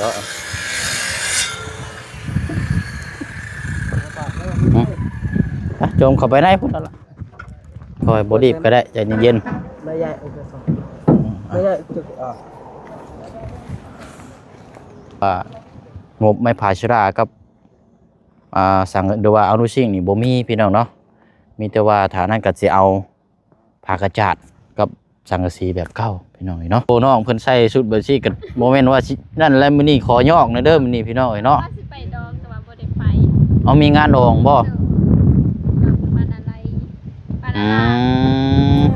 ເນາະ ອືມ ໄປ ໂຈມເຂົ້າໄປໃນພຸ້ນລະ ຄ່ອຍບໍ່ດີບກໍໄດ້ ໃຈເຢັນໆ ໄມ້ໃຫຍ່ ເອີ ສອງ ໄມ້ໃຫຍ່ ອ່າ ງົບໄມ້ຜາຊະລາກັບ ອ່າ ສັງ ຫຼືວ່າອະນຸຊິງນີ້ບໍ່ມີ ພີ່ນ້ອງເນາະ ມີແຕ່ວ່າຖ້ານັ້ນກໍຊິເອົາ ຜ້າກະຈາດກັບສັງກະສີແບບເກົ່າ ພີ່ນ້ອງເອີຍເນາະ. ໂອ້ ນ້ອງເພິ່ນໃສ່ຊຸດແບບຊີ້ກໍບໍ່ແມ່ນວ່າຊິນັ້ນແຫຼະ ມື້ນີ້ຂໍຍອກແດ່ເດີ ມື້ນີ້ພີ່ນ້ອງເອີຍເນາະ ວ່າຊິໄປດອງ ແຕ່ວ່າບໍ່ໄດ້ໄປ. ເອົາ ມີງານດອງບໍ່? ໂດຍ ດອງຢູ່ບ້ານອາໄລ ບ້ານອາລາມ. ອືມ.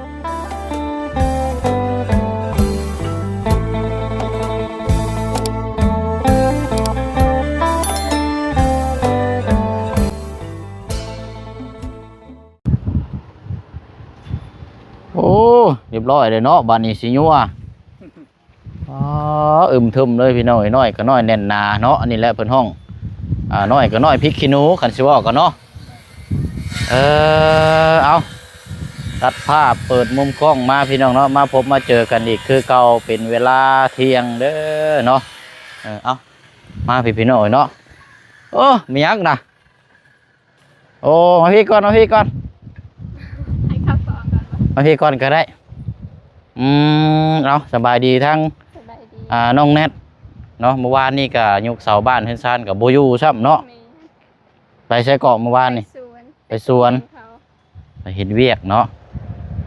ໂອ້ ຮຽບຮ້ອຍເລີຍເນາະ ບາດນີ້ຊິຍົວ. ອໍ ອຶມທຶມເລີຍພີ່ນ້ອງເອີຍ ນ້ອຍກໍນ້ອຍແໜ້ນໜາເນາະ. ອັນນີ້ແຫຼະເພິ່ນຮ້ອງ ອ່າ ນ້ອຍກໍນ້ອຍພິກຂີ້ໜູ ຄັນຊິເວົ້າກັນເນາະ. ເອີ ເອົາ ຕັດພາບເປີດມຸມກ້ອງມາພີ່ນ້ອງເນາະ ມາພົບມາເຈີກັນອີກຄືເກົ່າ ເປັນເວລາທ່ຽງເດີເນາະ. ເອີ ເອົາ ມາພີ່ ພີ່ນ້ອງເອີຍເນາະ. ໂອ້ ມີຫຍັງນະ? ໂອ້ ມາພີ້ກ່ອນ ມາພີ້ກ່ອນ ໃຫ້ເຂົາເກາະກ່ອນບໍ່? ມາພີ້ກ່ອນກໍໄດ້. ອືມ ເອົາ ສະບາຍດີທັງ ສະບາຍດີ ອ່າ ນ້ອງແນັດເນາະ. ເມື່ອວານນີ້ກໍຍົກເສົາບ້ານເຮືອນຊານກໍບໍ່ຢູ່ຊ້ຳເນາະ. ແມ່ນ ໄປໃສເກາະເມື່ອວານນີ້? ໄປສວນ ໄປສວນ ເຂົາ ໄປເຮັດວຽກເນາະ.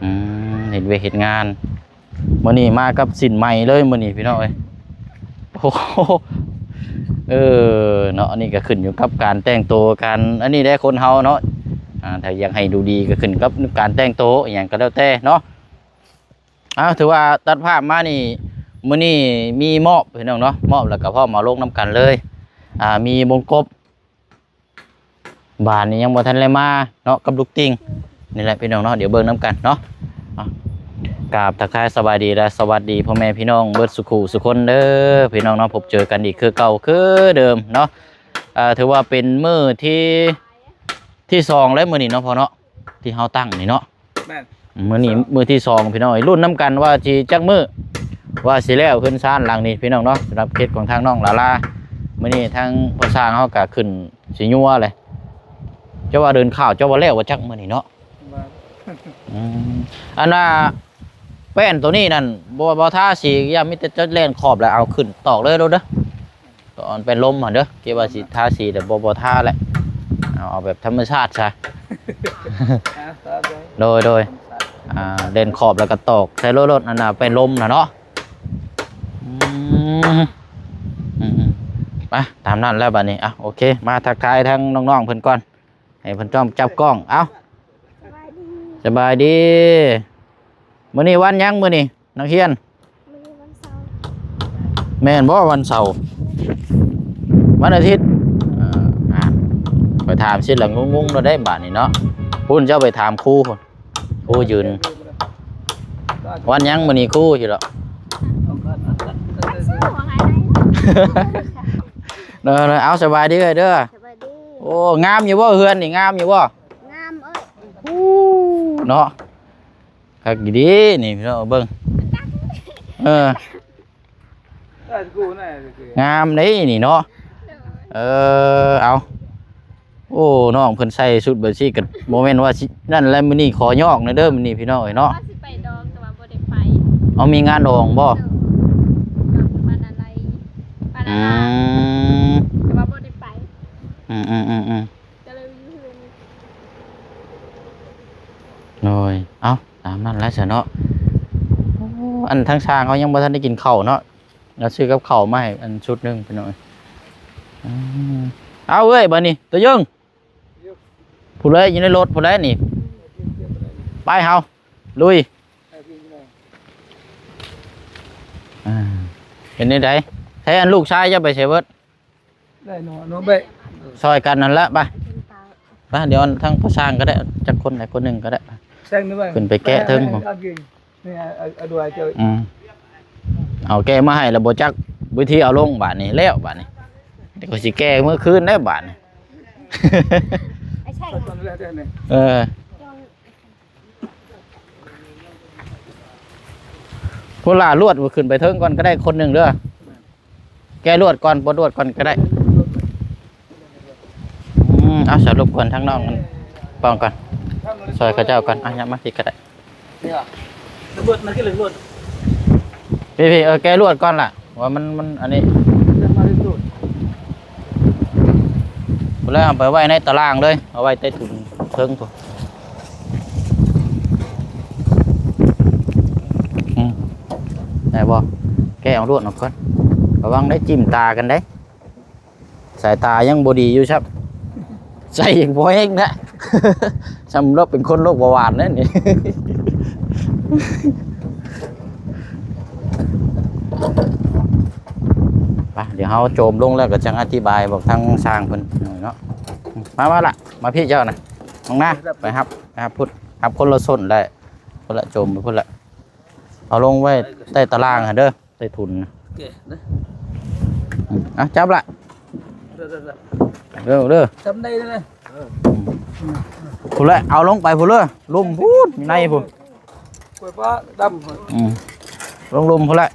ອືມ ເຮັດວຽກເຮັດງານ. ມື້ນີ້ມາກັບສິ້ນໃໝ່ເລີຍມື້ນີ້ພີ່ນ້ອງເອີຍ. ໂອ້ໂຫ ເອີ ເນາະ ອັນນີ້ກໍຂຶ້ນຢູ່ກັບການແຕ່ງໂຕ ການອັນນີ້ແຫຼະ ຄົນເຮົາເນາະ ອ່າ ຖ້າຢາກໃຫ້ດູດີກໍຂຶ້ນກັບການແຕ່ງໂຕ ອີ່ຫຍັງກໍແລ້ວແຕ່ເນາະ. ເອົາ ຖືວ່າຕັດພາບມານີ້ ມື້ນີ້ມີມອບພີ່ນ້ອງເນາະ ມອບແລ້ວກໍພ້ອມເອົາລົງນຳກັນເລີຍ. ອ່າ ມີວົງກົບ ບາດນີ້ຍັງບໍ່ທັນໄດ້ມາເນາະ ກັບລູກຕິ່ງນີ້ແຫຼະພີ່ນ້ອງເນາະ. ດຽວເບິ່ງນຳກັນເນາະ. ເອົາ ກາບທັກທາຍສະບາຍດີ ແລະ ສະຫວັດດີພໍ່ແມ່ພີ່ນ້ອງເບິດສູ່ຄູ່ສູ່ຄົນເດີພີ່ນ້ອງເນາະ. ພົບເຈີກັນອີກຄືເກົ່າຄືເດີມເນາະ. ເອີ ຖືວ່າເປັນມື້ທີ ທີສອງແລ້ວມື້ນີ້ເນາະພໍ່ເນາະ ທີ່ເຮົາຕັ້ງນີ້ເນາະ. ແມ່ນ ມື້ນີ້ມື້ທີສອງພີ່ນ້ອງເອີຍ ລຸ້ນນຳກັນວ່າຊິຈັກມື້ ວ່າຊິແລ້ວເຮືອນຊານຫຼັງນີ້ພີ່ນ້ອງເນາະ. ສຳລັບເຂດຂອງທາງນ້ອງຫຼາລາ ມື້ນີ້ທາງພໍ່ຊ່າງເຮົາກໍຂຶ້ນຊິຍົວເລີຍ. ເຈົ້າວ່າເດີ່ນຂ່າວ ເຈົ້າວ່າແລ້ວວ່າຈັກມື້ນີ້ເນາະ. ອືມ ອັນວ່າແປ້ນໂຕນີ້ນັ້ນ ບໍ່ ບໍ່ທາສີ ຢ່າ ມີແຕ່ຈະແລ່ນຂອບແລ້ວເອົາຂຶ້ນຕອກເລີຍໂລດເດີ. ຕອນແປ້ນລົມຫັ້ນເດີ ຄິດວ່າຊິທາສີ ແຕ່ບໍ່ ບໍ່ທາແຫຼະ ເອົາ ເອົາແບບທຳມະຊາດຊະ. ໂດຍ ໂດຍ ອ່າ ເຫຼັ້ນຂອບແລ້ວກໍຕອກໃສ່ໂລດ ອັນນ່າ ແປ້ນລົມນະເນາະ. ອືມ ອືມ ອືມ ໄປ ຕາມນັ້ນແລ້ວບັດນີ້. ອ່ະ ໂອເຄ ມາທັກທາຍທາງນ້ອງໆເພິ່ນກ່ອນ ໃຫ້ເພິ່ນຈ້ອມຈັບກ້ອງ. ເອົ້າ ສະບາຍດີ ສະບາຍດີ. ມື້ນີ້ວັນຫຍັງ? ມື້ນີ້ນັກຮຽນ ມື້ນີ້ວັນເສົາ. ແມ່ນບໍ່? ວັນເສົາ ວັນອາທິດ. ເອີ ອ່າ ໄປຖາມຊິລະ ງົງໆໂລດໄດ໋ບາດນີ້ເນາະ. ພຸ້ນ ເຈົ້າໄປຖາມຄູພຸ້ນ ຄູຢືນ. ວັນຫຍັງ? ມື້ນີ້ຄູຢູ່ດອກ. ວັນເສົາວ່າໄງ? ເດີໆ ເອົາ ສະບາຍດີເອື້ອຍເດີ. ສະບາຍດີ. ໂອ້ ງາມຢູ່ບໍ່ເຮືອນນີ້? ງາມຢູ່ບໍ່? ງາມເອີຍ. ໂອ້ ເນາະ ຄັກດີນີ້ພີ່ນ້ອງເບິ່ງ. ເອີ ງາມເດ້ນີ້ເນາະ. ເອີ ເອົາ ໂອ້ ນ້ອງເພິ່ນໃສ່ຊຸດແບບຊີ້ກໍບໍ່ແມ່ນວ່າຊິນັ້ນແຫຼະ. ມື້ນີ້ຂໍຍອກແດ່ເດີ ມື້ນີ້ພີ່ນ້ອງເອີຍເນາະ. ວ່າຊິໄປດອງ ແຕ່ວ່າບໍ່ໄດ້ໄປ. ເອົາ ມີງານດອງບໍ່? ດອງຢູ່ບ້ານອາໄລ ບ້ານອາລາມ. ອືມ ແຕ່ວ່າບໍ່ໄດ້ໄປ. ອືມໆໆໆ ກໍເລີຍຢູ່ເຮືອນນີ້. ໂດຍ ເອົ້າ ຕາມນັ້ນແຫຼະຊະເນາະ. ໂອ້ ອັນທາງຊ່າງເຮົາຍັງບໍ່ທັນໄດ້ກິນເຂົ້າເນາະ. ລາວຊື້ກັບເຂົ້າມາໃຫ້ອັນຊຸດໜຶ່ງພີ່ນ້ອງ. ອືມ ເອົາເອີຍ ບາດນີ້ ຕາເຢິງ ຜູ້ໃດຢູ່ໃນລົດ ຜູ້ໃດນີ້. ໄປເຮົາ ລຸຍ. ອ່າ ເປັນແນວໃດ? ໃຊ້ອັນລູກຊາຍເຈົ້າໄປໃສເບິດ? ໄດ້ເນາະ ເນາະ ໄປ ຊ່ອຍກັນນັ້ນລະ ໄປ ໄປ. ດຽວທາງພໍ່ຊ່າງກໍໄດ້ ຈັກຄົນໃດຄົນໜຶ່ງກໍໄດ້ ແຊງນີ້ໄປ ຂຶ້ນໄປແກະເທິງພຸ້ນ. ນີ້ ເອົາ ເອົາ ເອົາ ເອົາ ເອົາແກະມາໃຫ້ລະ ບໍ່ຈັກວິທີເອົາລົງບາດນີ້. ແລ້ວບາດນີ້ ດຽວຂ້ອຍຊິແກະມື້ຄືນແລ້ວບາດນີ້. ໄອ້ແຊງ ເອີ ພຸ້ນລະ ລວດຂຶ້ນໄປເທິງກ່ອນກໍໄດ້ຄົນໜຶ່ງເດີ. ແກ ແກະລວດກ່ອນ ປົດລວດກ່ອນກໍໄດ້. ອືມ ເອົາ ສະຫຼຸບກ່ອນ ທາງນ້ອງມັນປ້ອງກ່ອນ ຊ່ອຍເຂົາເຈົ້າກ່ອນ. ອ່ະ ຍັບມາພີ້ກໍໄດ້ ນີ້ຫວາ ລວດ ມັນຄືເລື່ອງລວດ ພີ້ໆ ເອີ ແກະລວດກ່ອນລະ ວ່າມັນ ມັນອັນນີ້ ເລື່ອງມາເລື່ອງລວດ ພຸ້ນແຫຼະ ເອົາໄປໄວ້ໃນຕາລ່າງເລີຍ ເອົາໄວ້ໃຕ້ຖົງເທິງພຸ້ນ. ອືມ ໄດ້ບໍ່? ແກະເອົາລວດອອກກ່ອນ ລະວັງໄດ້ ຈິ້ມຕາກັນເດ້. ສາຍຕາຍັງບໍ່ດີຢູ່ຊ້ຳ ໃສ່ຍັງບໍ່ແຮງນະ ຊ້ຳລາວເປັນຄົນໂລກເບົາຫວານແລ້ວນີ້. ໄປ ດຽວເຮົາໂຈມລົງແລ້ວກໍຈັ່ງອະທິບາຍບອກທາງຊ່າງເພິ່ນເນາະ. ມາ ມາລະ ມາພີ້ເຈົ້ານະ ນ້ອງນາ ໄປຮັບ ໄປຮັບພຸ້ນ ຮັບຄົນລະສົ້ນແຫຼະ ພຸ້ນລະ ໂຈມໄປພຸ້ນລະ ເອົາລົງໄວ້ໃຕ້ຕາລ່າງຫັ້ນເດີ. ໃສ່ຖົງນະ ໂອເຄນະ ອືມ ອ່ະ ຈັບລະ ເດີໆໆ ເດີໆ ຈຳໄດ້ເດີ ພຸ້ນແຫຼະ ເອົາລົງໄປພຸ້ນເລີຍ ລຸ່ມພຸ້ນ ຢູ່ໃນພຸ້ນ ກວຍຟ້າດຳ ອືມ ລົງລຸ່ມພຸ້ນແຫຼະ.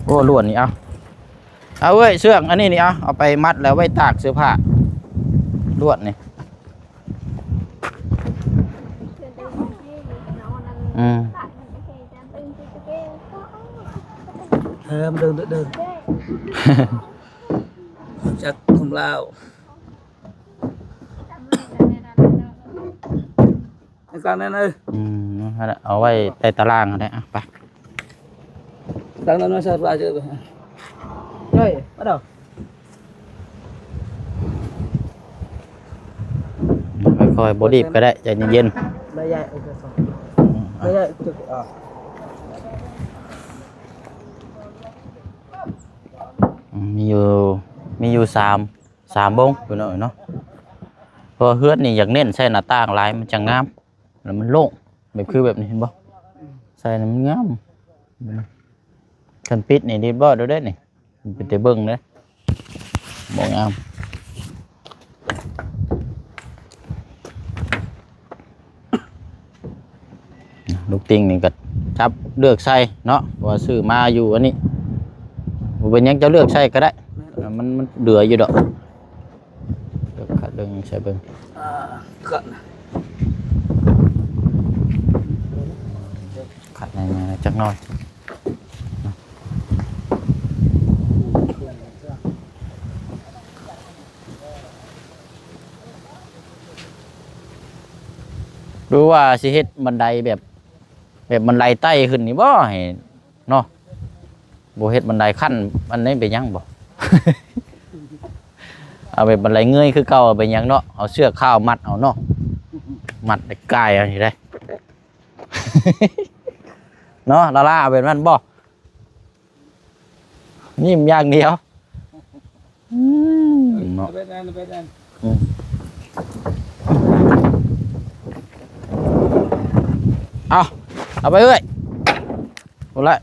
ໂອ້ ລວດນີ້ ເອົາ ເອົາເອີຍ ເຊືອກອັນນີ້ນີ້ ເອົາ ເອົາໄປມັດແລ້ວໄວ້ຕາກເສື້ອຜ້າ ລວດນີ້. ອືມ ເອີ ມາເດີນ ເດີນ ຈັກຄົນລາວ ໃນການນັ້ນເອີຍ ອືມ ເອົາໄວ້ໃຕ້ຕາລ່າງຫັ້ນແຫຼະ ອ່ະ ໄປ. ຕັ້ງນັ້ນມາຊະ ປາເຈີ ເຮີ້ຍ ມາເດີ ຄ່ອຍໆ ບໍ່ດີບກໍໄດ້ ໃຈເຢັນໆ ໄດ້ໃຫຍ່ ໂອເຄ ໄດ້ໃຫຍ່ ອ່າ ອືມ ມີຢູ່ ມີຢູ່ສາມ ສາມບົງ ພີ່ນ້ອງເອີຍເນາະ ເພາະວ່າເຮືອນນີ້ຢາກເນັ້ນໃສ່ໜ້າຕ່າງຫຼາຍ ມັນຈັ່ງງາມ ແລ້ວມັນໂລ່ງ ແບບຄືແບບນີ້ ເຫັນບໍ່ ໃສ່ແລ້ວມັນງາມ ຄັນປິດນີ້ ລຽບຮ້ອຍໂດດເດ້ນີ້ ເປັນຕາເບິ່ງເດ້ ບໍ່ງາມ. ລູກຕິ່ງນີ້ກໍຈັບເລືອກໃສ່ເນາະ ເພາະວ່າຊື້ມາຢູ່ອັນນີ້ ບໍ່ເປັນຫຍັງ ເຈົ້າເລືອກໃສ່ກໍໄດ້ ມັນ ມັນເຫຼືອຢູ່ດອກ. ເບິ່ງ ຂັດເບິ່ງ ໃສ່ເບິ່ງ ອ່າ ຂັດໃຫ້ແນ່ຈັກໜ້ອຍ ຫຼືວ່າຊິເຮັດບັນໄດແບບ ແບບບັນໄດໄຕ່ຂຶ້ນນີ້ບໍ່ ໃຫ້ເນາະ? ບໍ່ເຮັດບັນໄດຂັ້ນອັນນີ້ເປັນຫຍັງບໍ່? ເອົາແບບບັນໄດເງີຍຄືເກົ່າເປັນຫຍັງເນາະ? ເອົາເຊືອກຄາວມັດເອົາເນາະ? ມັດແລ້ວກ່າຍເອົານີ້ໄດ໋ເນາະ ລາລາ ເອົາແບບນັ້ນບໍ່? ຍິ້ມຢ່າງດຽວ ອືມ ເນາະ ເປັນອັນ ເປັນອັນ ອືມ ເອົາ ເອົາໄປເອື້ອຍ ພຸ້ນລະ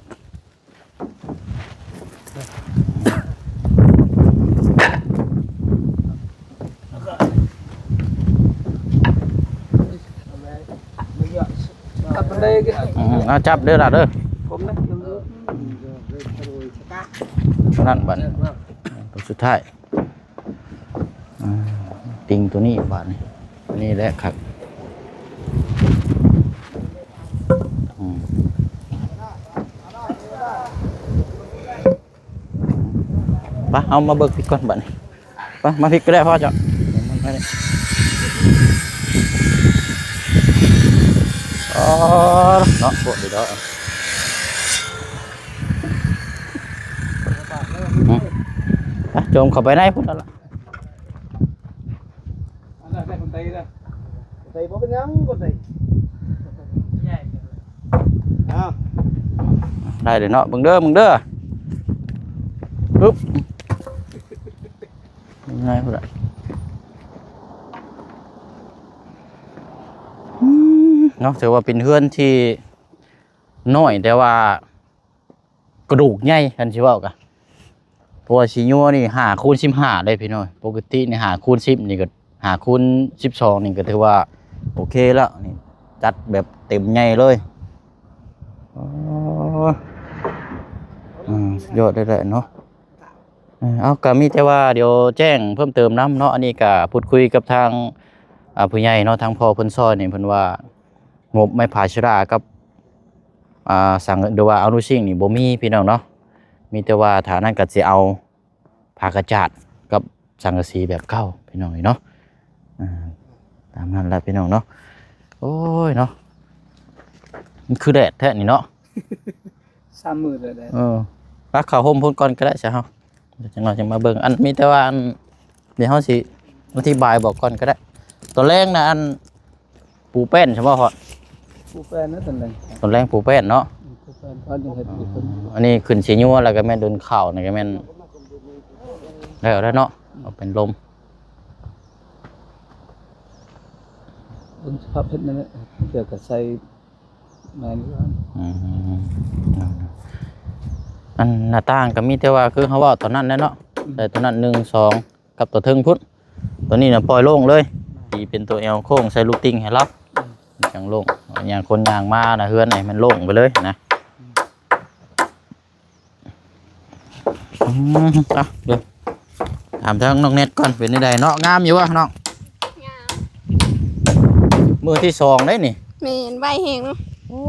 ອືມ ເອົາຈັບເດີລະເດີ ກົມນະ ນັ້ນບັດນີ້ ຕົວສຸດທ້າຍ ອືມ ຕິ່ງຕົວນີ້ບາດນີ້ ນີ້ແຫຼະຄັກ ອືມ. ໄປ ເອົາມາເບິ່ງພີ້ກ່ອນບາດນີ້ ໄປ ມາພີ້ກໍໄດ້ພໍ່ເຈົ້າ ອໍ ເນາະ ໂພດດີດອກ ອືມ ໄປ ໂຈມເຂົ້າໄປໃນພຸ້ນລະ ອັນນັ້ນໄດ້ຄົນໄທເດີ ຄົນໄທບໍ່ເປັນຫຍັງ ຄົນໄທ ເອົາ ໄດ້ເລີຍເນາະ ເບິ່ງເດີ ເບິ່ງເດີ ປຶບ ງ່າຍພຸ້ນລະ ອືມ ເນາະ ຖືວ່າເປັນເຮືອນທີ່ນ້ອຍ ແຕ່ວ່າ ກະດູກໃຫຍ່ ຄັນຊິເວົ້າກະ ເພາະວ່າຊິຍົວນີ້ຫ້າຄູນສິບຫ້າເດ້ພີ່ນ້ອງ ປົກກະຕິນີ້ຫ້າຄູນສິບ ນີ້ກໍຫ້າຄູນສິບສອງ ນີ້ກໍຖືວ່າໂອເຄແລ້ວ ນີ້ຈັດແບບເຕັມໃຫຍ່ເລີຍ ອໍ ອືມ ສຸດຍອດເລີຍແຫຼະເນາະ. ເອີ ເອົາ ກໍມີແຕ່ວ່າດຽວແຈ້ງເພີ່ມເຕີມນຳເນາະ. ອັນນີ້ກໍພູດຄຸຍກັບທາງ ອ່າ ຜູ້ໃຫຍ່ເນາະ ທາງພໍ່ເພິ່ນຊ່ອຍນີ້ ເພິ່ນວ່າງົບໄມ້ຜາເຊລາກັບ ອ່າ ສັງ ຫຼືວ່າອະນຸຊິງນີ້ບໍ່ມີພີ່ນ້ອງເນາະ. ມີແຕ່ວ່າຖ້ານັ້ນກໍຊິເອົາ ຜ້າກະຈາດກັບສັງກະສີແບບເກົ່າພີ່ນ້ອງເອີຍເນາະ. ອ່າ ຕາມນັ້ນແຫຼະພີ່ນ້ອງເນາະ. ໂອ້ຍເນາະ ມັນຄືແດດແທ້ນີ້ເນາະ ສາມມື້ແລ້ວແດດ. ເອີ ປັກຜ້າຫົ່ມພຸ້ນກ່ອນກໍໄດ້ຊະເຮົາ ຈັກໜ້ອຍຈັ່ງມາເບິ່ງ. ອັນ ມີແຕ່ວ່າ ອັນ ດຽວເຮົາຊິອະທິບາຍບອກກ່ອນກໍໄດ້. ຕອນແລງນະ ອັນ ປູແປ້ນຊະບໍ່ພອດ? ປູແປ້ນນະ ຕອນແລງ ຕອນແລງປູແປ້ນເນາະ. ອືມ ປູແປ້ນ ເຂົາຍັງເຮັດຢູ່ເພິ່ນ. ອັນນີ້ຂຶ້ນຊິຍົວ ແລ້ວກໍແມ່ນດຸນເຂົ້ານີ້ກໍແມ່ນແລ້ວແລ້ວເນາະ. ອືມ ເອົາເປັນລົມ ເບິ່ງສະພາບເຮັດນັ້ນແຫຼະ ເທື່ອກໍໃສ່ ແມ່ນຢູ່. ອືມ ອັນໜ້າຕ່າງກໍມີແຕ່ວ່າຄືເຮົາເວົ້າຕອນນັ້ນແຫຼະເນາະ. ອືມ ໃສ່ຕົວນັ້ນໜຶ່ງ ສອງ ກັບຕົວເທິງພຸ້ນ. ຕົວນີ້ນະປ່ອຍໂລ່ງເລີຍ ຕີເປັນຕົວແອວໂຄ້ງໃສ່ລູກຕິ່ງໃຫ້ລາວ ອືມ ຈັ່ງໂລ່ງ. ຢ່າງຄົນຍ່າງມານະ ເຮືອນໃຫ້ມັນໂລ່ງໄປເລີຍນະ. ອືມ ອືມ ອ່ະ ເດີ ຖາມທາງນ້ອງແນັດກ່ອນ ເປັນຈັ່ງໃດເນາະ? ງາມຢູ່ບໍ່ນ້ອງ? ງາມ. ມື້ທີສອງເດ້ນີ້. ແມ່ນ ໄວແຮງເນາະ. ໂອ້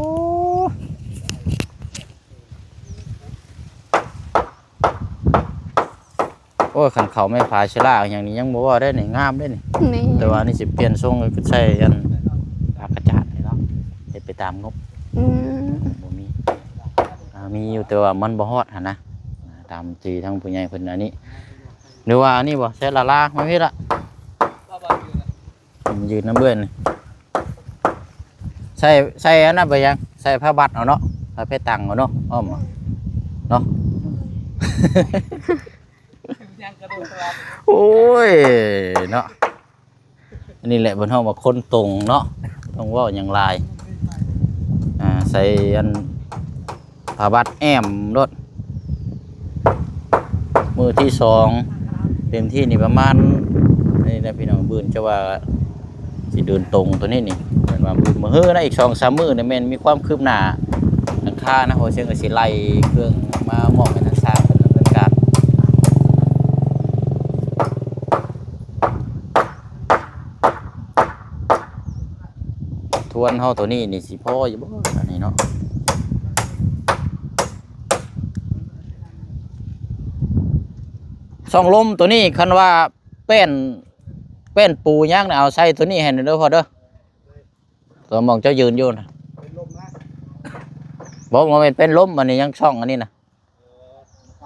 ໂອ້ຍ ຄັນເຂົ້າໄມ້ຜາເຊລາຫຍັງນີ້ຍັງບໍ່ວ່າໄດ້ນີ້ ງາມເດ້ນີ້. ແມ່ນ. ແຕ່ວ່ານີ້ຊິປ່ຽນຊົງໃສ່ອັນຜ້າກະຈາດນີ້ເນາະ ເຮັດໄປຕາມງົບ. ອືມ ບໍ່ມີ ອ່າ ມີຢູ່ ແຕ່ວ່າມັນບໍ່ຮອດຫັ້ນນະ ຕາມທີ່ທາງຜູ້ໃຫຍ່ເພິ່ນອັນນີ້. ຫຼືວ່າອັນນີ້ບໍ່ ໃສ່ລາລາມາພີ້ລະ ຢືນນຳເອື້ອຍນີ້. ໃສ່ ໃສ່ອັນນັ້ນໄປຍັງ ໃສ່ຜ້າບັດເອົາເນາະ ຜ້າເພຕັງເອົາເນາະ ອ້ອມເອົາເນາະ. ໂອ້ຍເນາະ ອັນນີ້ແຫຼະເພິ່ນເວົ້າວ່າຄົນຕົງເນາະ ຕ້ອງເວົ້າຫຍັງຫຼາຍ. ອ່າ ໃສ່ອັນ ຜ້າບັດແອ້ມໂລດ. ມື້ທີສອງ ເຕັມທີ່ນີ້ປະມານ ນີ້ແຫຼະພີ່ນ້ອງ ບືນຈະວ່າຊິເດີນຕົງຕົວນີ້ນີ້ ແມ່ນວ່າບືນມື້ເຮີນະ ອີກສອງສາມມື້ນີ້ແມ່ນມີຄວາມຄືບໜ້າຫຼັງຄານະ. ຫົວຊຽງກໍຊິໄລ່ເຄື່ອງມາມອບໃຫ້ທາງຊ່າງເພິ່ນດຳເນີນການ. ທວນເຮົາຕົວນີ້ນີ້ຊິພໍຢູ່ບໍ່ ອັນນີ້ເນາະ? ຊ່ອງລົມຕົວນີ້ ຄັນວ່າແປ້ນ ແປ້ນປູຫຍັງນະ ເອົາໃສ່ຕົວນີ້ໃຫ້ແດ່ເດີພໍ່ເດີ ຕົວໝ່ອງເຈົ້າຢືນຢູ່ນະ. ບໍ່ ບໍ່ແມ່ນແປ້ນລົມ ອັນນີ້ຍັງຊ່ອງອັນນີ້ນະ.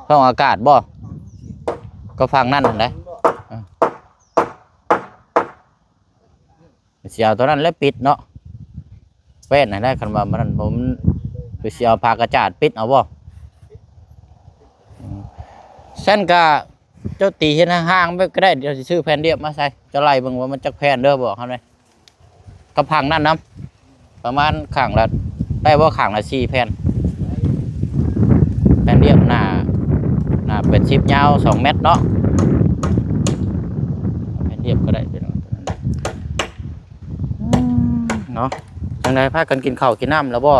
ຟອງອາກາດບໍ່? ກໍຝັ່ງນັ້ນຫັ້ນແຫຼະ. ເອີ ຊິເອົາຕົວນັ້ນແຫຼະປິດເນາະ ແປ້ນຫັ້ນແຫຼະ. ຄັນວ່າມັນນັ້ນບໍ່ ມັນຄືຊິເອົາຜ້າກະຈາດປິດເອົາບໍ່? ອືມ ຊັ້ນກະເຈົ້າຕີເຮັດຫ່າງໆໄວ້ກໍໄດ້ ດຽວຊິຊື້ແຜ່ນລຽບມາໃສ່. ເຈົ້າໄລ່ເບິ່ງວ່າມັນຈັກແຜ່ນເດີ ບອກເຮົາແດ່. ກັບຝັ່ງນັ້ນນຳ ປະມານຂ້າງລະ ໄດ້ບໍ່ ຂ້າງລະສີ່ແຜ່ນ. ແຜ່ນລຽບໜ້າ ໜ້າແປດສິບ ຍາວສອງແມັດເນາະ. ແຜ່ນລຽບກໍໄດ້ ເນາະ. ຈັ່ງໃດ ພາກັນກິນເຂົ້າກິນນ້ຳແລ້ວບໍ່?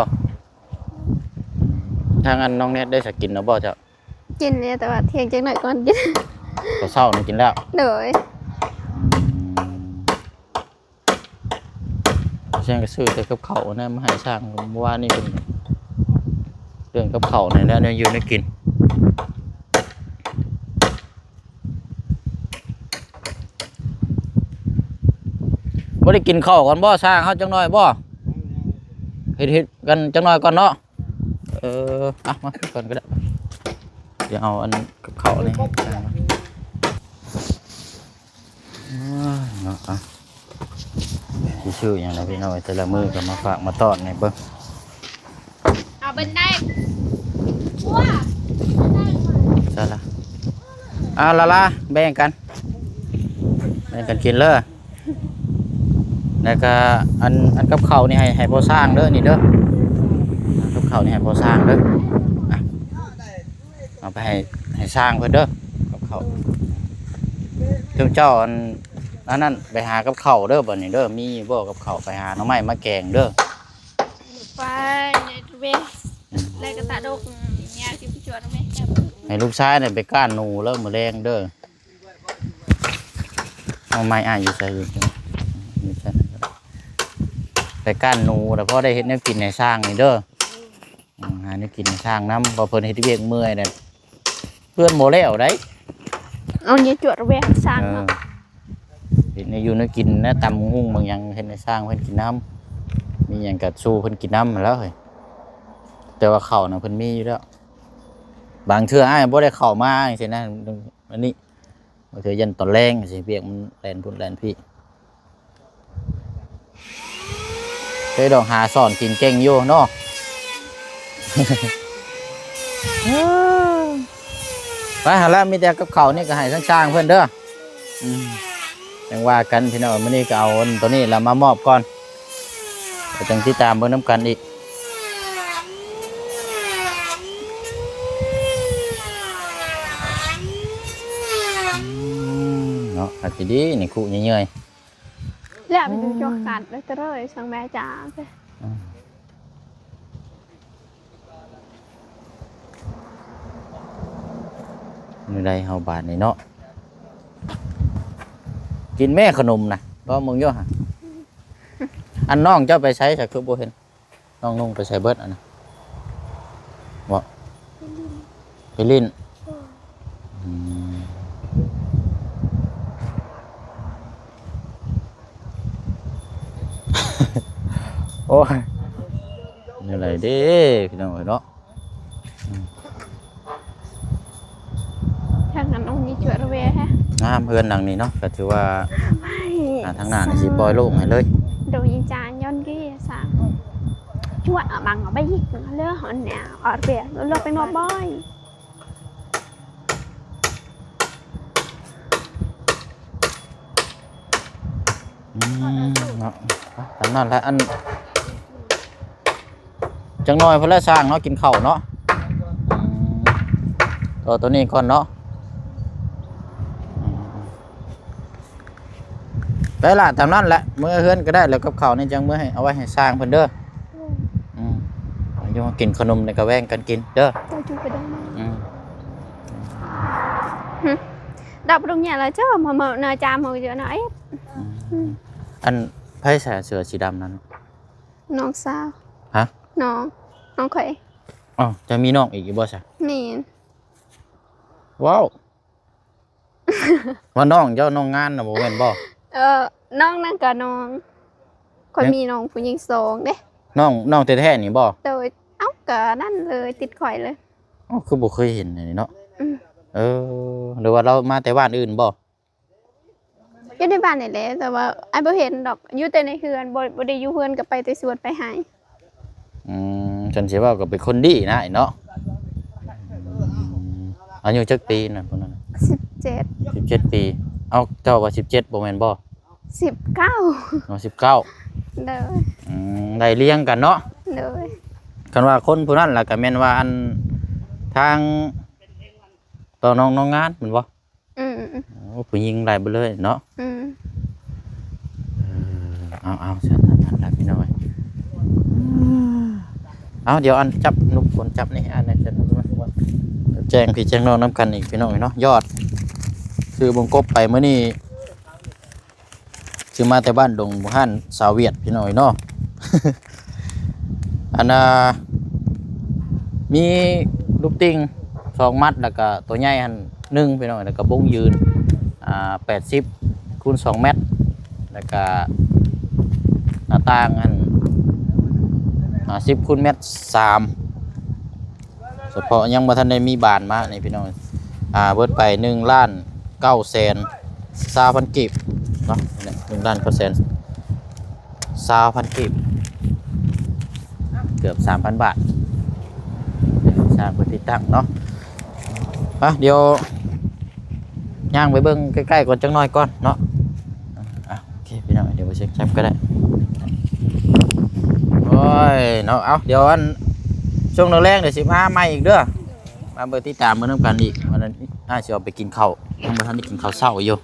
ທາງອັນນ້ອງແນັດໄດ້ສະກິນແລ້ວບໍ່ເຈົ້າ? ກິນແລ້ວ ແຕ່ວ່າທ່ຽງຈັກໜ້ອຍກ່ອນກິນ. ເຊົ້ານີ້ກິນແລ້ວ? ໂດຍ. ອືມ ຊ່າງກໍຊື້ແຕ່ກັບເຂົ້ານະມາໃຫ້ຊ່າງ. ມື້ວານນີ້ເພິ່ນເລື່ອງກັບເຂົ້ານີ້ແຫຼະ ແນວຢູ່ແນວກິນ. ບໍ່ໄດ້ກິນເຂົ້າກ່ອນບໍ່ ຊ່າງເຮົາ ຈັກໜ້ອຍບໍ່? ເຮັດ ເຮັດກັນຈັກໜ້ອຍກ່ອນເນາະ. ເອີ ເອົາມາກ່ອນກໍໄດ້ ດຽວເອົາອັນກັບເຂົ້ານີ້ໃຫ້ຊ່າງ. ເນາະ ອ່ະ ຊິຊື້ຫຍັງລະພີ່ນ້ອງ ແຕ່ລະມື້ກໍມາຝາກມາຕ້ອນໃຫ້ເບິ່ງ. ເອົາເບິ່ງໄດ້ ໃຊ່ລະ. ອ່າ ລາລາ ແບ່ງກັນ ແບ່ງກັນກິນເລີ. ແລ້ວກໍອັນ ອັນກັບເຂົ້ານີ້ໃຫ້ ໃຫ້ພໍ່ຊ່າງເດີ ນີ້ເດີ ກັບເຂົ້ານີ້ໃຫ້ພໍ່ຊ່າງເດີ. ອ່ະ ເອົາໄປໃຫ້ ໃຫ້ຊ່າງເພິ່ນເດີ ກັບເຂົ້າ. ຈຸມເຈົ້າອັນ ອັນນັ້ນໄປຫາກັບເຂົ້າເດີ ບັດນີ້ເດີ ມີຢູ່ບໍ່ກັບເຂົ້າ? ໄປຫາໜໍ່ໄມ້ມາແກງເດີ. ໄປເລີຍເວ ແລ້ວກໍຕາດົກ ຍາຊິໄປຈວດເວ. ໃຫ້ລູກຊາຍນີ້ໄປກ້ານໜູເດີ ມື້ແລງເດີ. ເອົາໄມ້ອ້າຍຢູ່ໃສ? ຢູ່ໃສ? ໄປກ້ານໜູ ແລ້ວພໍໄດ້ເຮັດແນວກິນໃຫ້ຊ້າງນີ້ເດີ. ອືມ ຫາແນວກິນໃຫ້ຊ້າງນຳ ເພາະເພິ່ນເຮັດວຽກເມື່ອຍແລ້ວ ເຮືອນບໍ່ແລ້ວໃດ. ເອົາເຍຈວດແວ່ໃຫ້ຊ້າງເນາະ. ເອີ ເຮັດແນວຢູ່ແນວກິນນະ ຕຳບັກຫຸ່ງບາງຫຍັງ ເຮັດໃຫ້ຊ້າງເພິ່ນກິນນຳ ມີຫຍັງກະສູ່ເພິ່ນກິນນຳຫັ້ນແຫຼ້ວເຮີ້ຍ. ແຕ່ວ່າເຂົ້ານະເພິ່ນມີຢູ່ແລ້ວ. ບາງເທື່ອອ້າຍບໍ່ໄດ້ເຂົ້າມາຈັ່ງຊີ້ນະ ອັນນີ້ ບາງເທື່ອຢ້ານຕອນແລງຊິ ວຽກມັນແລ່ນພຸ້ນແລ່ນພີ້. ເອີ ດອກຫາສອນກິນເກັ່ງຢູ່ເນາະ. ໄປຫັ້ນລະ ມີແຕ່ກັບເຂົ້ານີ້ກໍໃຫ້ຊ່າງໆເພິ່ນເດີ. ອືມ ຈັ່ງວ່າກັນພີ່ນ້ອງ. ມື້ນີ້ກໍເອົາອັນໂຕນີ້ລະມາມອບກ່ອນ ແລ້ວຈັ່ງຕິດຕາມເບິ່ງນຳກັນອີກ. ອືມ ເນາະ ຄັກອີ່ຫຼີນີ້ ຄຸເຍື່ອຍໆ ແລ້ວໄປດູຈົກກັດເລີຍເຕີເລີຍ ສັງແມ່ຈາ. ອືມ ແນວໃດເຮົາບາດນີ້ເນາະ ກິນແມ່ຂະໜົມນະ ລອງເບິ່ງຢູ່ຫະ. ອັນນ້ອງເຈົ້າໄປໃສ ສະ ຄືບໍ່ເຫັນ? ນ້ອງນຸ່ງໄປໃສເບິດອັນນັ້ນ? ບໍ່ ໄປຫຼິ້ນ. ອືມ ໂອ້ຍ ແນວໃດເດ້ ພີ່ນ້ອງເອີຍເນາະ. ທາງນັ້ນ ໂອ້ ມີຈວດແວະແຮະ ງາມເຮືອນຫຼັງນີ້ເນາະ. ກໍຖືວ່າ ໂອ້ຍ ອ່າ ທາງໜ້ານີ້ຊິປ່ອຍໂລ່ງໃຫ້ເລີຍ ໂດຍຈານຍ້ອນກີສາ ຈວດອະບັງເອົາໄປອີກເລີຍ. ອັນເນີ້ຍອອດແວະລົດໄປມອບບອຍ. ອືມ ເນາະ ຕາມນັ້ນແຫຼະ. ອັນ ຈັກໜ່ອຍພຸ້ນແຫຼະ ຊ່າງເນາະ ກິນເຂົ້າເນາະ. ອືມ ຕໍ່ໂຕນີ້ກ່ອນເນາະ. ໄປລະ ຕາມນັ້ນແຫຼະ ເມືອເຮືອນກໍໄດ້. ແລ້ວກັບເຂົ້ານີ້ຈັ່ງເມືອໃຫ້ ເອົາໄວ້ໃຫ້ຊ່າງເພິ່ນເດີ. ອືມ ອືມ ຢູ່ກິນຂະໜົມນີ້ກໍແບ່ງກັນກິນເດີ. ເຈົ້າຈຸໄປໄດ້ມາ ອືມ ຫຶ ດັບລົງຫຍັງລະເຈົ້າ ມາ ມາ ນາຈາມເຮົາຢູ່ນະເອ. ອືມ ອືມ ອັນ ໃຜໃສ່ເສື້ອສີດຳນັ້ນ? ນ້ອງສາວ. ຮະ? ນ້ອງ ນ້ອງຂ້ອຍ. ອ້າວ ເຈົ້າມີນ້ອງອີກຢູ່ບໍ່ຊະ? ແມ່ນ. ວ້າວ ວ່ານ້ອງເຈົ້າ ນ້ອງງານນະ ບໍ່ແມ່ນບໍ່? ເອີ ນ້ອງນັ້ນກະນ້ອງ ຂ້ອຍ ເອີ ມີນ້ອງຜູ້ຍິງສອງເດ້. ນ້ອງ ນ້ອງແທ້ໆນີ້ບໍ່? ໂດຍ. ເອົ້າ ກະນັ້ນເລີຍ ຕິດຂ້ອຍເລີຍ. ເອົ້າ ຄືບໍ່ເຄີຍເຫັນອັນນີ້ເນາະ. ອືມ ເອີ ຫຼືວ່າລາວມາແຕ່ບ້ານອື່ນບໍ່? ຢູ່ໃນບ້ານນີ້ແຫຼະ ແຕ່ວ່າອ້າຍບໍ່ເຫັນດອກ ຢູ່ແຕ່ໃນເຮືອນ ບໍ່ ບໍ່ໄດ້ຢູ່ເຮືອນ ກໍໄປແຕ່ສວນໄປໄຮ່. ອືມ ຄັນຊິເວົ້າກໍເປັນຄົນດີນະເນາະ. ອືມ ອາຍຸຈັກປີນະຜູ້ນັ້ນ? ສິບເຈັດ. ສິບເຈັດປີ. ເອົ້າ ເຈົ້າວ່າສິບເຈັດບໍ່ແມ່ນບໍ່? ສິບເກົ້າ. ອໍ ສິບເກົ້າ. ໂດຍ. ອືມ ໄລ່ລຽງກັນເນາະ. ໂດຍ. ຄັນວ່າຄົນຜູ້ນັ້ນລະ ກໍແມ່ນວ່າ ອັນ ທາງຕໍ່ນ້ອງ ນ້ອງງານແມ່ນບໍ່? ອືມ ໂອ້ ຜູ້ຍິງໄລ່ເບິດເລີຍເນາະ. ອືມ ເອີ ເອົາ ເອົາ ຊັ້ນ ນັ້ນລະພີ່ນ້ອງເອີຍ. ເອົາ ດຽວອັນຈັບ ລົບກວນຈັບນີ້ ອັນນັ້ນ ແຈ້ງພີ່ແຈ້ງນ້ອງນຳກັນອີກ ພີ່ນ້ອງເອີຍເນາະ. ຍອດຊື້ບົງກົບໄປມື້ນີ້ ຊື້ມາແຕ່ບ້ານດົງ ບ້ານສາວຫວຽດ ພີ່ນ້ອງເອີຍເນາະ. ອັນນ່າ ມີລູກຕິ່ງສອງມັດ ແລ້ວກະຕົວໃຫຍ່ຫັ້ນໜຶ່ງ ພີ່ນ້ອງ ແລ້ວກະບົງຢືນ ອ່າ ແປດສິບຄູນສອງແມັດ ແລ້ວກະໜ້າຕ່າງຫັ້ນ ຫ້າສິບຄູນແມັດສາມ. ສະເພາະຍັງບໍ່ທັນໄດ້ມີບານມານີ້ພີ່ນ້ອງ. ອ່າ ເບິດໄປໜຶ່ງລ້ານເກົ້າແສນຊາວພັນກີບເນາະ. ໜຶ່ງລ້ານເກົ້າແສນຊາວພັນກີບ ເກືອບສາມພັນບາດ. ສ້າງເພື່ອຕິດຕັ້ງເນາະ. ໄປ ດຽວຍ່າງໄປເບິ່ງໃກ້ໆກ່ອນ ຈັກໜ້ອຍກ່ອນເນາະ. ອ່ະ ໂອເຄ ພີ່ນ້ອງ ດຽວບໍ່ເຊັກຈັບກໍໄດ້. ໂອ້ຍເນາະ ເອົາ ດຽວອັນ ຊ່ວງແລງໆ ດຽວຊິມາໃໝ່ອີກເດີ. ມາເບິ່ງ ຕິດຕາມເບິ່ງນຳກັນອີກ. ວັນນັ້ນອ້າຍຊິອອກໄປກິນເຂົ້າ ຍັງບໍ່ທັນໄດ້ກິນເຂົ້າເຊົ້າຢູ່.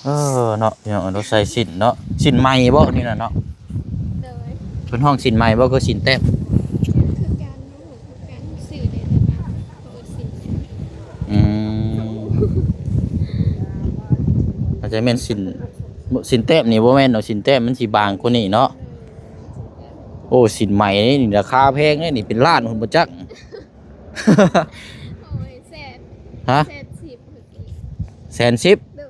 ເອີເນາະ ພີ່ນ້ອງ ເຮົາໃສ່ສິ້ນເນາະ. ສິ້ນໃໝ່ບໍ່ນີ້ນະເນາະ? ໂດຍ. ເພິ່ນຮ້ອງສິ້ນໃໝ່ບໍ່ ຄືສິ້ນແຕ້ມ? ຄືກັນ ຮູ້ຄືກັນ ຊື່ໄດ້ແຕ່ວ່າ ແຕ່ແມ່ນສິນ ສິນແຕ້ມນີ້ບໍ່ແມ່ນດອກ ສິນແຕ້ມມັນຊິບາງກວ່ານີ້ເນາະ. ໂອ້ ສິນໄໝນີ້ລາຄາແພງເດ້ນີ້ ເປັນລ້ານພຸ້ນບໍ່ຈັກ. ໂອ້ຍ ແສນ ຮະ ແສນສິບ ແສນສິບ ໂດຍ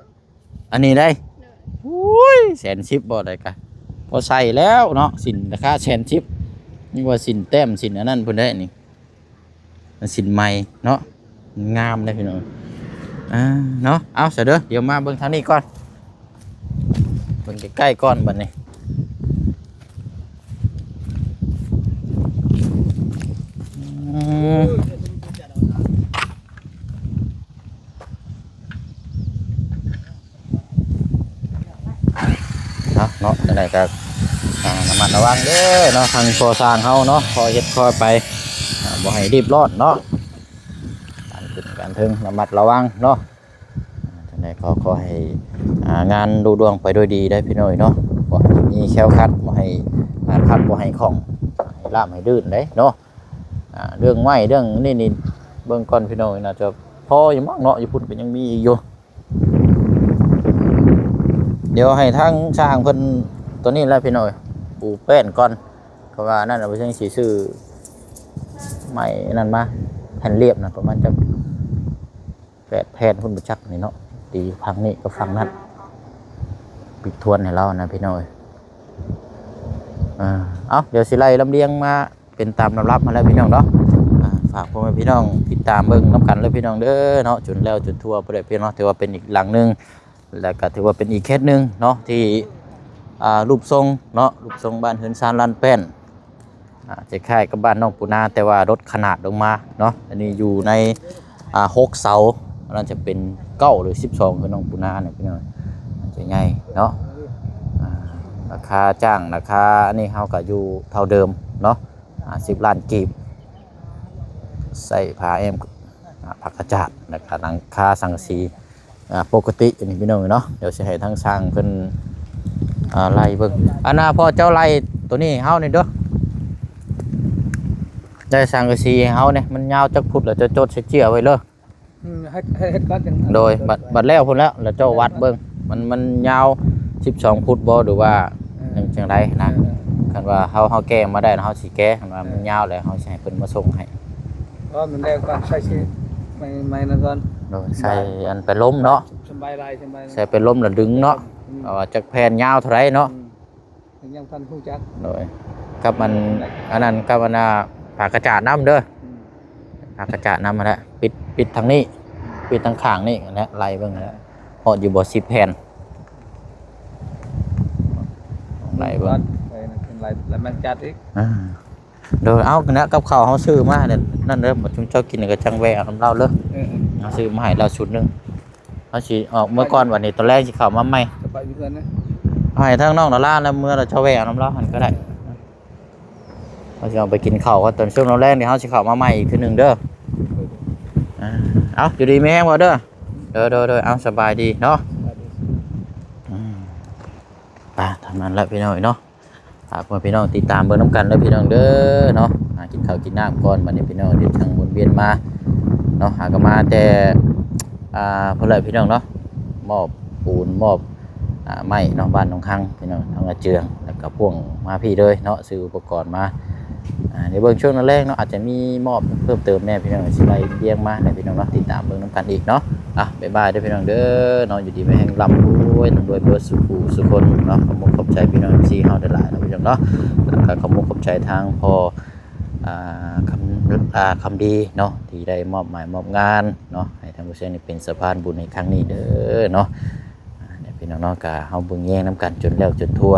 ອັນນີ້ໄດ໋ ໂດຍ ໂອ້ຍ ແສນສິບບໍ່ໄດ້ກະ ພໍໃຊ້ແລ້ວເນາະ ສິນລາຄາແສນສິບ ນີ້ວ່າສິນແຕ້ມ ສິນອັນນັ້ນພຸ້ນເດ້ນີ້. ມັນສິນໃໝ່ເນາະ ງາມເດ້ພີ່ນ້ອງ. ອ່າ ເນາະ ເອົາຊະເດີ ດຽວມາເບິ່ງທາງນີ້ກ່ອນ ເບິ່ງໃກ້ໆກ່ອນບັດນີ້. ອືມ ເນາະ ເນາະ ຈັ່ງໃດກໍ ອ່າ ລະມັດລະວັງເດີເນາະ ທາງກໍ່ສ້າງເຮົາເນາະ ຄ່ອຍເຮັດຄ່ອຍໄປ ອ່າ ບໍ່ໃຫ້ຣີບຮ້ອນເນາະ ການຂຶ້ນການເທິງລະມັດລະວັງເນາະ. ຈັ່ງໃດກໍຂໍໃຫ້ ອ່າ ງານລຸລ່ວງໄປດ້ວຍດີເດີພີ່ນ້ອງເນາະ ບໍ່ໃຫ້ມີແຄ້ວຂັດ ບໍ່ໃຫ້ ອ່າ ຂັດ ບໍ່ໃຫ້ຂ້ອງ ໃຫ້ລາບໃຫ້ລື່ນເດ້ເນາະ. ອ່າ ເລື່ອງໄມ້ເລື່ອງນີ້ນີ້ ເບິ່ງກ່ອນພີ່ນ້ອງ ໜ້າຈະພໍຢູ່ມັ້ງເນາະ ຢູ່ພຸ້ນກໍຍັງມີອີກຢູ່. ດຽວໃຫ້ທາງຊ່າງເພິ່ນຕົວນີ້ແຫຼະພີ່ນ້ອງ ປູແປ້ນກ່ອນ ເພາະວ່ານັ້ນເຮົາຍັງຊິຊື້ໄມ້ນັ້ນມາ ແຜ່ນລຽບນະ ປະມານຈັກແປດແຜ່ນພຸ້ນບໍ່ຈັກນີ້ເນາະ ຕີຝັ່ງນີ້ກັບຝັ່ງນັ້ນ ປິດທວນໃຫ້ລາວນະພີ່ນ້ອງເອີຍ. ອ່າ ເອົາ ດຽວຊິໄລ່ລຳລຽງມາ ເປັນຕາມລຳດັບຫັ້ນແຫຼະພີ່ນ້ອງເນາະ. ອ່າ ຝາກພໍ່ແມ່ພີ່ນ້ອງຕິດຕາມເບິ່ງນຳກັນເລີຍພີ່ນ້ອງເດີເນາະ ຈົນແລ້ວຈົນທົ່ວພຸ້ນແຫຼະພີ່ນ້ອງເນາະ. ຖືວ່າເປັນອີກຫຼັງໜຶ່ງ ແລ້ວກໍຖືວ່າເປັນອີກເຂດໜຶ່ງເນາະ ທີ່ ອ່າ ຮູບຊົງເນາະ ຮູບຊົງບ້ານເຮືອນຊານລານແປ້ນ ອ່າ ຄ້າຍໆກັບບ້ານນ້ອງປູນາ ແຕ່ວ່າລົດຂະໜາດລົງມາເນາະ. ອັນນີ້ຢູ່ໃນ ອ່າ ຫົກເສົາ ອັນນັ້ນຈະເປັນເກົ້າ ຫຼື ສິບສອງ ຄືນ້ອງປູນານີ້ພີ່ນ້ອງ ຈະໃຫຍ່ເນາະ. ອ່າ ລາຄາຈ້າງ ລາຄາອັນນີ້ເຮົາກໍຢູ່ເທົ່າເດີມເນາະ ຫ້າສິບລ້ານກີບ ໃຊ້ຜ້າແອ້ມ ອ່າ ຜ້າກະຈາດ ແລ້ວກໍຫຼັງຄາສັງກະສີ ອ່າ ປົກກະຕິ ອັນນີ້ພີ່ນ້ອງເນາະ. ດຽວຊິໃຫ້ທາງຊ່າງເພິ່ນ ອ່າ ໄລ່ເບິ່ງ ອັນນ່າ ພໍ່ເຈົ້າໄລ່ຕົວນີ້ໃຫ້ເຮົາແດ່ເດີ ໄລ່ສັງກະສີໃຫ້ເຮົາແດ່ ມັນຍາວຈັກຟຸດ ແລ້ວເຈົ້າຈົດໃສ່ເຈ້ຍໄວ້ເລີຍ. ອືມ ເຮັດ ເຮັດ ເຮັດກ່ອນຈັ່ງ ໂດຍ ບັດ ບັດແລ້ວພຸ້ນແລ້ວ ແລ້ວເຈົ້າວັດເບິ່ງ ມັນ ມັນຍາວສິບສອງຟຸດບໍ່ ຫຼືວ່າ ເອີ ຈັ່ງ ຈັ່ງໃດນະ. ເອີ ຄັນວ່າເຮົາ ເຮົາແກ້ມາໄດ້ ເຮົາຊິແກ້ ຄັນວ່າ ເອີ ມັນຍາວແລ້ວ ເຮົາຊິໃຫ້ເພິ່ນມາສົ່ງໃຫ້. ເພາະມັນແລ້ວກໍໃສ່ຊິ ໄມ້ ໄມ້ນັ້ນກ່ອນ ໂດຍ ໃສ່ອັນໄປລົມເນາະ ສະບາຍຫຼາຍ ສະບາຍ ໃສ່ໄປລົມແລ້ວດຶງເນາະ ອືມ ເອົາວ່າຈັກແຜ່ນຍາວເທົ່າໃດເນາະ ອືມ ຍັງບໍ່ທັນຮູ້ຈັກ ໂດຍ ກັບມັນ ອັນນັ້ນ ກັບອັນນ່າ ຜ້າກະຈາດນຳເດີ ອືມ ຜ້າກະຈາດນຳຫັ້ນແຫຼະ ປິດ ປິດທາງນີ້ ປິດທາງຂ້າງນີ້ຫັ້ນແຫຼະ ໄລ່ເບິ່ງຫັ້ນແຫຼະ ຮອດຢູ່ບໍ່ ສິບແຜ່ນ ໄລ່ເບິ່ງ ໄປນັ້ນເປັນໄລ່ ໄລ່ແມງຈັດອີກ ອ່າ ໂດຍ ເອົາ ອັນນັ້ນກັບເຂົ້າເຮົາຊື້ມານັ້ນເດີ ບັດຊຸມເຈົ້າກິນກໍຈັ່ງແວ່ເອົານຳລາວເດີ ເອີໆ ເຮົາຊື້ມາໃຫ້ລາວຊຸດໜຶ່ງ ເຮົາຊິອອກເມືອກ່ອນ ບັດນີ້ຕອນແລງຊິເຂົ້າມາໃໝ່ ຈະໄປຢູ່ເຮືອນນະ ໃຫ້ທາງນ້ອງດາລາແລ້ວເມືອ ແລ້ວເຈົ້າແວ່ເອົານຳລາວຫັ້ນກໍໄດ້ ເຮົາຊິອອກໄປກິນເຂົ້າກ່ອນ ຕອນຊ່ວງຕອນແລງນີ້ເຮົາຊິເຂົ້າມາໃໝ່ອີກເທື່ອໜຶ່ງເດີ ອ່າ ເອົາ ຢູ່ດີມີແຮງບໍ່ເດີ ໂດຍໆໆ ເອົາ ສະບາຍດີເນາະ ອືມ ໄປ ເທົ່ານັ້ນແຫຼະພີ່ນ້ອງເນາະ ຝາກພໍ່ແມ່ພີ່ນ້ອງຕິດຕາມເບິ່ງນຳກັນເດີພີ່ນ້ອງເດີເນາະ ຫາກິນເຂົ້າກິນນ້ຳກ່ອນ ບັດນີ້ພີ່ນ້ອງ ດຽວຈັ່ງວົນວຽນມາເນາະ ຫາກໍມາແຕ່ ອ່າ ພຸ້ນແຫຼະພີ່ນ້ອງເນາະ ມອບປູນ ມອບ ອ່າ ໄມ້ເນາະ ບ້ານໜອງຮັງພີ່ນ້ອງ ທາງອາເຈືອງ ແລ້ວກໍພ່ວງມາພີ້ເລີຍເນາະ ຊື້ອຸປະກອນມາ ອ່າ ໃນເບິ່ງຊ່ວງແລງເນາະ ອາດຈະມີມອບເພີ່ມເຕີມແດ່ພີ່ນ້ອງ ຊິໄລ່ລຽງມາໃຫ້ພີ່ນ້ອງເນາະ ຕິດຕາມເບິ່ງນຳກັນອີກເນາະ. ອ່ະ ບາຍບາຍເດີພີ່ນ້ອງເດີເນາະ ຢູ່ດີມີແຮງ ລ່ຳລວຍ ລ່ຳລວຍເບິດສູ່ຜູ້ສູ່ຄົນເນາະ. ຂອບມຸກຂອບໃຈພີ່ນ້ອງ ເອັຟຊີ ເຮົາຫຼາຍໆເນາະພີ່ນ້ອງເນາະ ແລ້ວກໍຂອບມຸກຂອບໃຈທາງພໍ່ ອ່າ ຄຳ ອ່າ ຄຳດີເນາະ ທີ່ໄດ້ມອບໝາຍມອບງານເນາະ ໃຫ້ທາງຜູ້ຊ່ວຍນີ້ເປັນສະພານບຸນໃນຄັ້ງນີ້ເດີເນາະ. ອ່າ ພີ່ນ້ອງເນາະ ກະເຮົາເບິ່ງແຍງນຳກັນຈົນແລ້ວຈົນທົ່ວ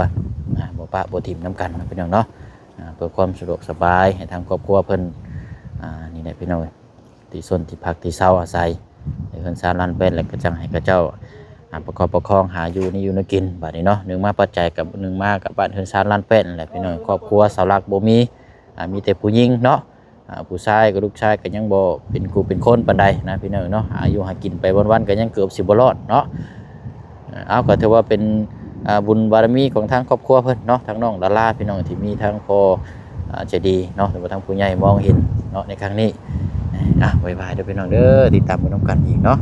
ອ່າ ບໍ່ປະບໍ່ຖິ້ມນຳກັນເນາະພີ່ນ້ອງເນາະ. ອ່າ ເພື່ອຄວາມສະດວກສະບາຍໃຫ້ທາງຄອບຄົວເພິ່ນ ອ່າ ນີ້ແຫຼະພີ່ນ້ອງເອີຍ ທີ່ຊົນທີ່ພັກທີ່ເຊົາອາໄສໃນເຮືອນຊານລານແປ້ນ ແລ້ວກໍຈັ່ງໃຫ້ເຂົາເຈົ້າ ອ່າ ປະກອບປະຄອງຫາຢູ່ນີ້ຢູ່ນະກິນ. ບາດນີ້ເນາະ ໜຶ່ງມາປັດໄຈກັບ ໜຶ່ງມາກັບບ້ານເຮືອນຊານລານແປ້ນນັ້ນແຫຼະພີ່ນ້ອງ. ຄອບຄົວເສົາຫຼັກບໍ່ມີ ອ່າ ມີແຕ່ຜູ້ຍິງເນາະ ອ່າ ຜູ້ຊາຍກໍລູກຊາຍກໍຍັງບໍ່ເປັນຄູ່ເປັນຄົນປານໃດນະພີ່ນ້ອງເນາະ. ຫາຢູ່ຫາກິນໄປວັນໆກໍຍັງເກືອບຊິບໍ່ລອດເນາະ. ເອົາ ກໍຖືວ່າເປັນ ອ່າ ບຸນບາລະມີຂອງທາງຄອບຄົວເພິ່ນເນາະ ທາງນ້ອງດາລາ ພີ່ນ້ອງ ທີ່ມີທາງພໍ່ ອ່າ ໃຈດີເນາະ ຫຼືວ່າທາງຜູ້ໃຫຍ່ມອງເຫັນເນາະ ໃນຄັ້ງນີ້. ອ່າ ບາຍບາຍເດີພີ່ນ້ອງເດີ ຕິດຕາມເບິ່ງນຳກັນອີກເນາະ.